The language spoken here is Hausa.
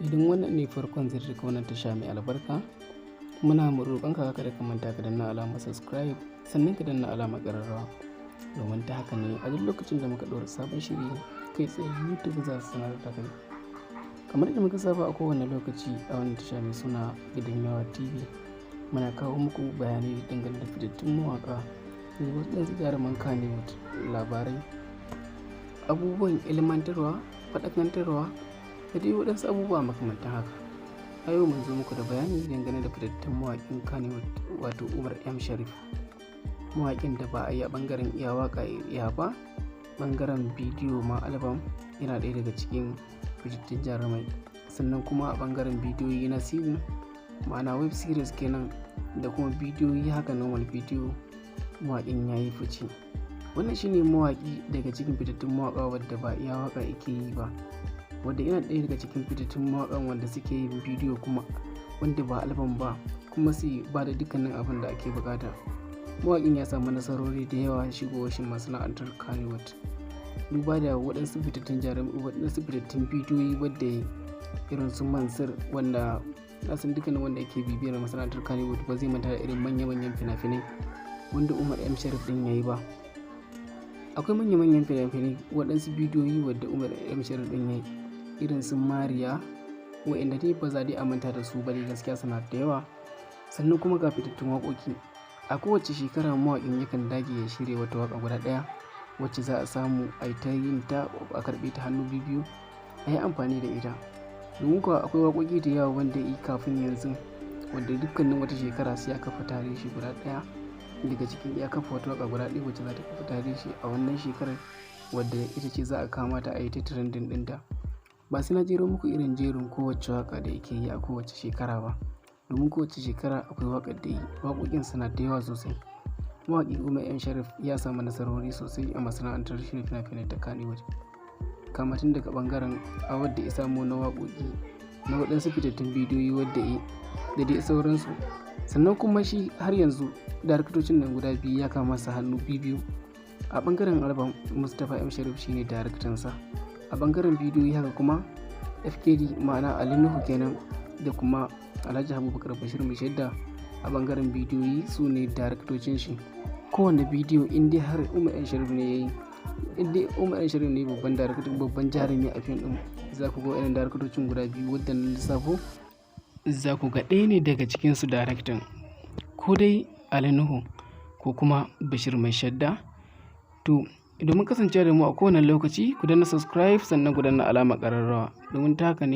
Idan wannan ne farkon ziyartar wannan tasha mai albarka, muna roƙonka kada ka manta ka danna alamar subscribe, sannan ka danna alamar ƙararrawa. Domin ta haka ne a duk lokacin da muka ɗora sabon shiri, kai tsaye YouTube za su sanar da kai. Kamar yadda muka saba a kowane lokaci a wannan tasha mai suna Gidan Yawa TV, muna kawo muku bayanai dangane da fitattun mawaƙa da wasu jaruman Kannywood, labarai, abubuwan ilmantarwa, faɗakantarwa da dai waɗansu abubuwa makamantan haka. A yau mun zo muku da bayani dangane da fitattun mawaƙin Kannywood, wato Umar M Sharif. Mawaƙin da ba a yi a ɓangaren iya waƙa iya ba, ɓangaren bidiyo ma album yana ɗaya daga cikin fitattun jarumai. Sannan kuma a ɓangaren bidiyoyi na series, ma'ana web series kenan, da kuma bidiyoyi haka normal bidiyo, mawaƙin ya yi fice. Wannan shine mawaƙi daga cikin fitattun mawaƙa wadda ba iya waƙa yake yi ba, wadda yana ɗaya daga cikin fitattun mawaƙan wanda suke yin bidiyo kuma wanda ba album ba, kuma su ba da dukkanin abin da ake buƙata. Mawaƙin ya samu nasarori da yawa shigowar shi masana'antar Kannywood. Duba da waɗansu fitattun jarumai, waɗansu fitattun bidiyoyi wadda ya yi irin su Mansur, wanda na san dukkanin wanda yake bibiyar masana'antar Kannywood ba zai manta da irin manya-manyan fina-finai wanda Umar M Sharif ɗin ya yi ba. Akwai manya-manyan fina-finai, waɗansu bidiyoyi wadda Umar M Sharif ɗin ya yi irin su Mariya, wa'inda dai ba za dai a manta da su ba dai, gaskiya suna da yawa. Sannan kuma ga fitattun waƙoƙi. A kowace shekara mawaƙin yakan dage ya shirya wata waƙa guda ɗaya wacce za a samu a yi ta yin ta, a karɓe ta hannu biyu, a yi amfani da ita. Domin kuwa akwai waƙoƙi da yawa wanda ya yi kafin yanzu, wanda dukkanin wata shekara sai ya kafa tarihi guda ɗaya daga cikin ya kafa wata waƙa guda ɗaya wacce za ta kafa tarihi a wannan shekarar, wadda ita ce za a kama ta a yi ta trending ɗinta. Ba sai na jero muku irin jerin kowace waƙa da yake yi a kowace shekara ba. Domin kowace shekara akwai waƙar da yi. Waƙoƙin suna da yawa sosai. Mawaƙi Umar M Sharif ya samu nasarori sosai a masana'antar shirya fina-finai ta Kannywood. Kama tun daga ɓangaren award da ya samu na waƙoƙi, na waɗansu fitattun bidiyoyi wadda ya yi da dai sauransu. Sannan kuma shi har yanzu daraktocin nan guda biyu ya kama su hannu biyu. A ɓangaren album, Mustapha M Sharif shine daraktansa. A ɓangaren bidiyoyi haka kuma FKD, ma'ana Ali Nuhu kenan, da kuma Alhaji Abubakar Bashir Maishadda a ɓangaren bidiyoyi su ne daraktocin shi. Kowane bidiyo in dai har Umar M Sharif ne ya yi, in dai Umar M Sharif ne babban darakta, babban jarumi a fim ɗin, za ku ga waɗannan daraktocin guda biyu wadda na lissafo, za ku ga ɗaya ne daga cikinsu daraktan, ko dai Ali Nuhu ko kuma Bashir Maishadda. To, domin kasancewa da mu a kowane lokaci, ku danna subscribe, sannan ku danna alamar ƙararrawa, domin ta haka ne.